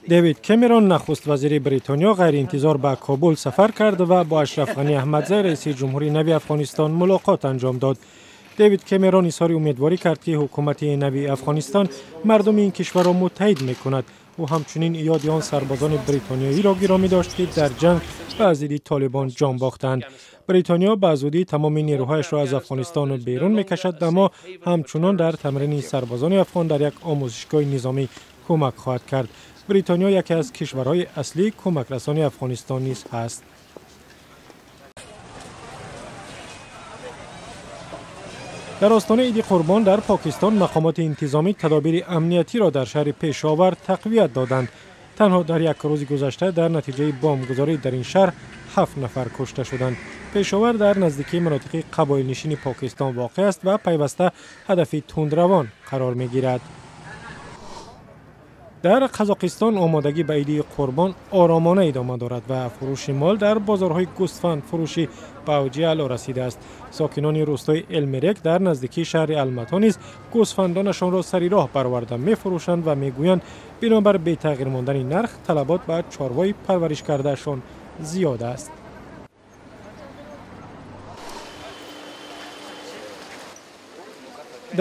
Дэвид Кэмерон, нахуст вазири Бритониё, ғайриинтизор ба Кобул сафар кард ва бо Ашраф Ғанӣ Аҳмадзай, раиси ҷумҳури нави Афғонистон, мулоқот анҷом дод. Дэвид Кэмерон изҳори умедворӣ кард, ки ҳукумати нави Афғонистон мардуми ин кишварро муттаҳид мекунад. Ӯ ҳамчунин ёди он сарбозони бритониёиро гиромӣ дошт, ки дар ҷанг ба зидди Толибон ҷон бохтанд. Бритониё ба зудӣ тамоми нерӯҳояшро аз Афғонистон берун мекашад, аммо ҳамчунон дар тамрини сарбозони афғон дар як омӯзишгоҳи низомӣ кӯмак хоҳад кард. Бритониё яке аз кишварҳои аслии кӯмакрасони Афғонистон низ ҳаст. Дар остонаи Иди Қурбон дар Покистон мақомоти интизомӣ тадобири амниятиро дар шаҳри Пешовар тақвият доданд. Танҳо дар як рӯзи гузашта дар натиҷаи бомбгузорӣ дар ин шаҳр 7 нафар кушта шуданд. Пешовар дар наздикии манотиқи қабоилнишини Покистон воқеъ аст ва пайваста ҳадафи тундравон қарор мегирад. Дар Қазоқистон омодагӣ ба Иди Қурбон оромона идома дорад ва фурӯши мол дар бозорҳои гӯсфандфурӯшӣ ба авҷи аъло расидааст. Сокинони рӯстои Элмерек дар наздикии шаҳри Алмато низ гӯсфандонашонро сари роҳ бароварда мефурӯшанд ва мегӯянд, бинобар бетағйир мондани нарх талабот ба чорвои парвариш кардаашон зиёд аст.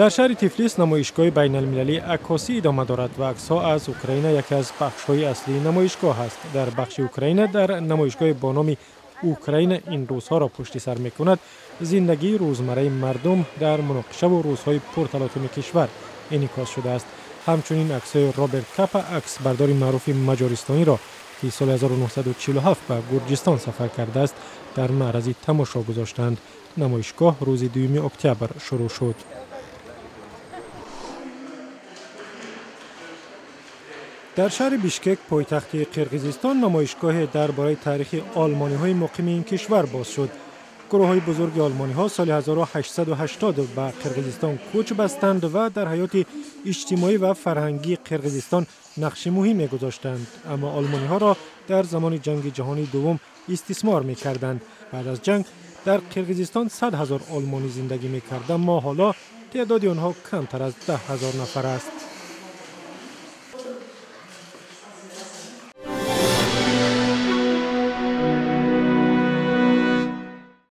Дар шаҳри Тифлис намоишгоҳи байналмилалии аккосӣ идома дорад ва аксҳо аз Украина яке аз бахшҳои аслии намоишгоҳ аст. Дар бахши Украина дар намоишгоҳи бо номи «Украина ин рӯзҳоро пушти сар мекунад» зиндагии рӯзмарраи мардум дар муноқишаву рӯзҳои пурталотуми кишвар инъикос шудааст. Ҳамчунин аксҳои Роберт Капа, аксбардори маъруфи маҷористониро, ки соли 1947 ба Гурҷистон сафар кардааст, дар маърази тамошо гузоштанд. Намоишгоҳ рӯзи 2 октябр шурӯъ шуд. Дар шаҳри Бишкек, пойтахти Қирғизистон, намоишгоҳе дар бораи таърихи олмониҳои муқими ин кишвар боз шуд. Гурӯҳҳои бузурги олмониҳо соли 1880 ба Қирғизистон кӯч бастанд ва дар ҳаёти иҷтимоӣ ва фарҳангии Қирғизистон нақши муҳиме гузоштанд, аммо олмониҳоро дар замони ҷанги ҷаҳонии дуввум истисмор мекарданд. Баъд аз ҷанг дар Қирғизистон 100 000 олмонӣ зиндагӣ мекард, аммо ҳоло теъдоди онҳо камтар аз 10 000 нафар аст.